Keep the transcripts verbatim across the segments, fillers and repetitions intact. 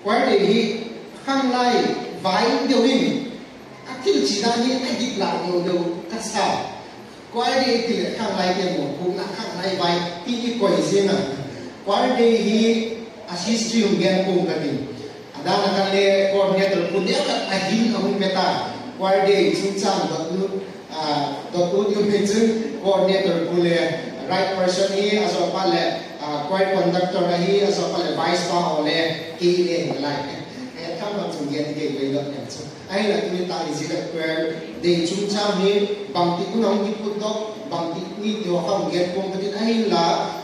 Choir Day hi khanglai vai deu in, a thil chi dan hi a dik lak lo deu ka sa. Choir Day ti leh khanglaite mawpuakna, khanglai vai ti i koi ziang a. Choir Day hi a history hung gen pua'ng ka tin. A dan a khan le coordinator pu neu khat a hin a hung pe ta. Choir Day chungchâng dot ut, dot ut i um hi chun coordinator pu le right person hi, a zawpa leh choir conductor ahi, a zawpa leh vice pa haw le kei le hi lai. He tham bang chun gen kei le dot em chu. Ahinla tuni tak i zia Choir Day chungchâng hi bangti hun a hung kiphutdok, bangti ni ti haw kha hung gen pua'ng ka tin, ahinla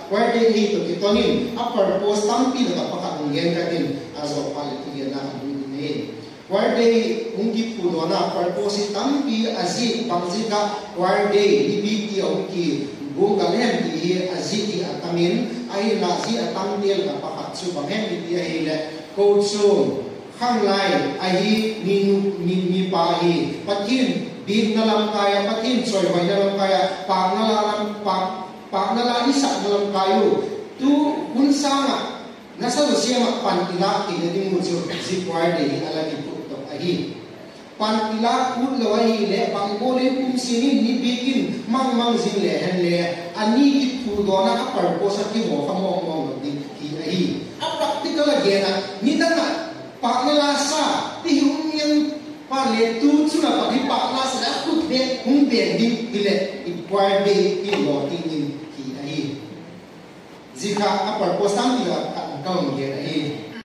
Choir Day hi tawh kiton in a purpose tampi lak ah pakhat hung gen ka tin, a zawpa leh thugenna a hung nei. Choir Day hung kiphudawnna purpose hi tampi a zik, bang ziak ah Choir Day nipi ti a hung kiguat ka hem ti hi a zik hi a tam in, ahinla zia a tamte lak ah pakhat chu bang hem i ti ahileh, kochuam khanglai ahi, mi nu, mi, mipa hi Pathian biakna lamkai ah, Pathian chawihoina lamkai ah, pâkna la lam, pâk, pâkna la i sakna lamkai uh, tu hun sâng ah nasa zaw siam ah pan i lâk theina ding uh chu zia Choir Day hi a la kiphutdok ahi. Pan i lâk ut lo ahileh bang gual in kum sîng in ni biakin mang mang zing le hen le, a ni kiphudawnna a purpose a kihaw kha mawngmawng lo ding hi ahi. A practical a gen ah nidang ah pâkna la sa ti hi um ngen, phat le tu chun a pat hi pâkna sa leh a khut bêk hung bêk ding hileh i Choir Day i law ding in hi ahi. Zia kha a purpose tampi lak ah khat ka hung gen ahi.